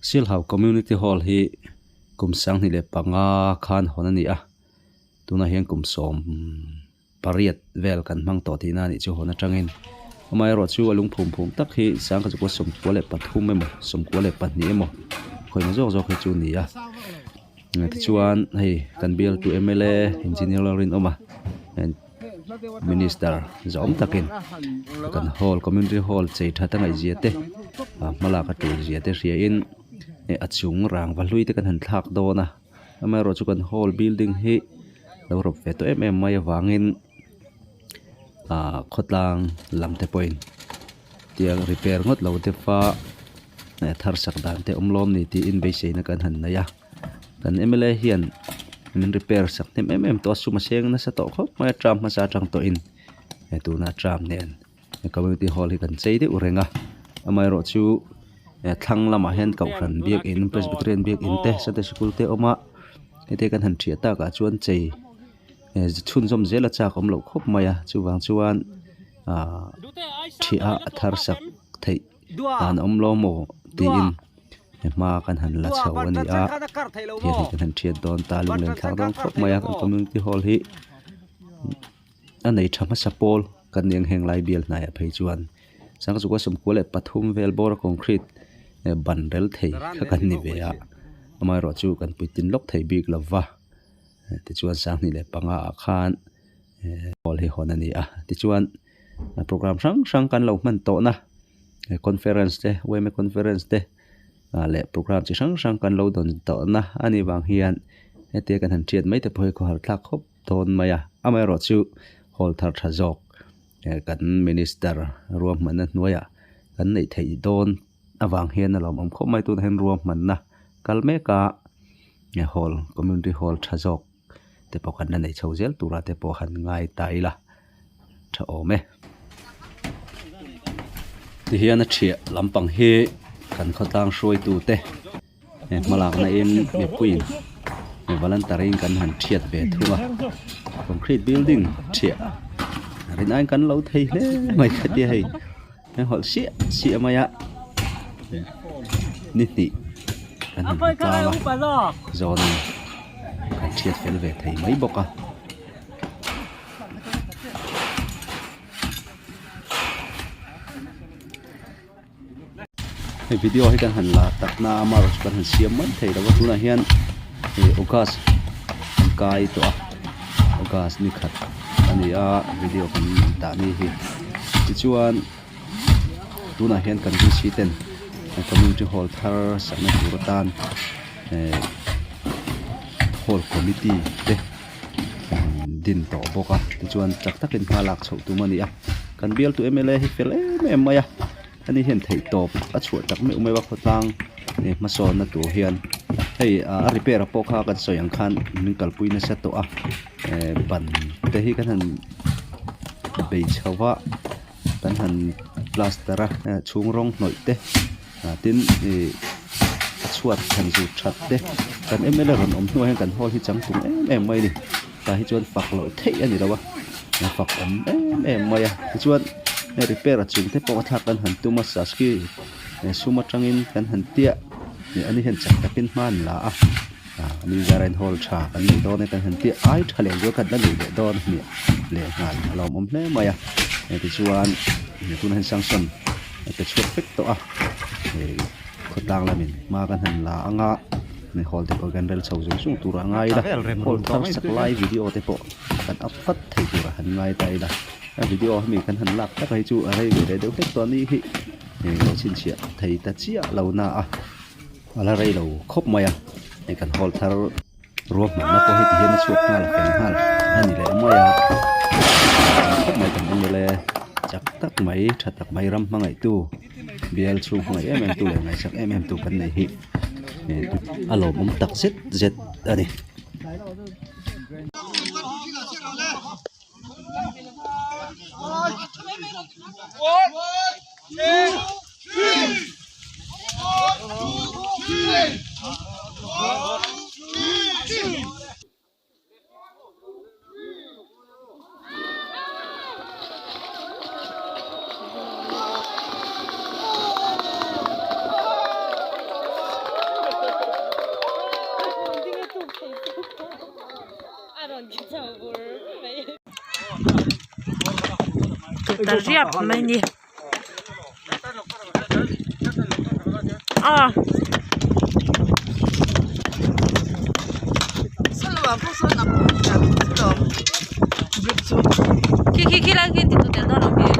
Silhau Community Hall hi kum 2005 khan hawn a ni a, tunah hian kum 18 vel kan hmang tawh tihna a nih chu hawn atangin. Amaherawh chu a lungphum phum tak hi 1993 emaw 92 emaw khawihna zawk zawk hi chu a ni a. Tichuan hei kan bialtu mla Engineer Lalrinawma Minister zawm takin kan hall community hall chei that a ngaihzia te ah hmalak a tul zia te hria in a chung rangva hlui te kan han thlak dawn a amaherawh chu kan hall building hi lo rawp ve tawh em em mai avangin ah khawtlang lam te pawhin tiang repair ngawt lo te fa thar sak dan te awm lawm ni tiin beiseina kan han nei a. Kan mla hian min repair sak hnem em em tawh a sum a seng nasa tawh khawp mai a tram hmasa atang tawhin he tuna tram nen he community hall hi kan chei deuh reng a amaherawh chu thlang lamah hian kohhran biakin presbyterian biakin te sunday sikul te a awm a heti kan han thiah takah chuan chei chhunzawm zel a chak awm loh khawp mai a chuvang chuan ahh thiah a thar sak theih. Dan awm lo maw tiin he hma kan han la chho a ni a hei hi kan han thiat dawn ta lunglen thlak dawn khawp mai a kan community hall hi a nei tha hmasa pawl kan ni ang heng lai bial hnaiah phei chuan 1993 vel bawra concrete ban rel thei kha kan ni ve a amaherawhchu kan puitlin lawk thei bik lova tichuan 2005 ah khan hall hi hawn a ni a tichuan. Program hrang hrang kan lo hman tawh na conference te yma conference te ah leh program chi hrang hrang kan lo dawn tawh na a nih vang hian hetia kan han hriat mai te pawh hi khawhar thlak khawp dawn mai a amaherawh chu hall thar tha zawk kan minister ruahmanna hnuaiah kan neih theih dawn avang hian a lawmawm khawp mai tunah hian ruahmanna kal mek a hall community hall tha zawk. te pawh kan la nei chho zel tura te pawh han ngai ta ila tha awm e. Tihian a thiah lampang hi kan khawtlang hruaitu te he hmalakna in mipuiin voluntary in kan han thiat ve thung a concrete building thiah rin aiin kan lo thei hle mai kha tia hei he hawlh siah siah mai a ni hnih kan han hmu tlang a zawn kan hriat fel ve thei mai bawk a. Hei video hi kan han la tak na a amaherawhchu kan han siam mai thei lo va tunah hian ih august an kai tawh a august ni khat a ni a video kan dah ni hi tichuan tunah hian kan VC ten community hall thar sakna tur atan eh hall committee te din tawh bawk a tichuan chak takin hma lak chhoh tum a ni a kan bialtu mla hi fel em em mai a ani hian theih tawp a chhuah tak meuh meuh a khawtlang hmasawnna tur hian hei a repair a pawh kha kan sawi ang khan min kalpui nasa tawh a eh ban te hi kan han bei chho va kan han plaster a chhung rawng hnawih te ah tin ih a chhuat han zut that te kan mla rawn awm hnuah hian kan hall hi changtlung em em mai a ni tah hi chuan fak loh theih a ni lo a fak awm em em mai a tichuan hei repair a chung te pawh a thlak kan han tum a saski sum atangin kan han tiah ani hian chak takin hma an la a ah ani zara in hall tha kan nei dawn e kan han tiah ai tha leh zual khat la nei leh dawn a hmiah leh nghal a lawmawm hle mai a tichuan tunah hian sanction a pe chhuak vek tawh a hei khawtlang lamin hma kan han la ang a hei hall te pawh kan rel chho zung zung tur a ngai ila hall thar sak lai video te pawh kan up vat thei tur a han ngai ta ila a video hemi kan han lak tak hi chu a rei ve leh deuh hlek tawh a ni hi hei lo chhinchhiah thei ta chiah lo na a a la rei lo khawp mai a hei kan hall thar ruahmanna pawh heti hian a chhuak nghal fel nghal a ni leh mai a khawp mai kan mla chak tak mai tha tak mai ram hmangaihtu bial chhung hmangaih em em tu leh ngaihsak em em tu kan nei hi a lawmawm tak zet zet a ni. ta riap mai a ni aw. Khi khi khi lai khi ti tu tel dawn lo mi.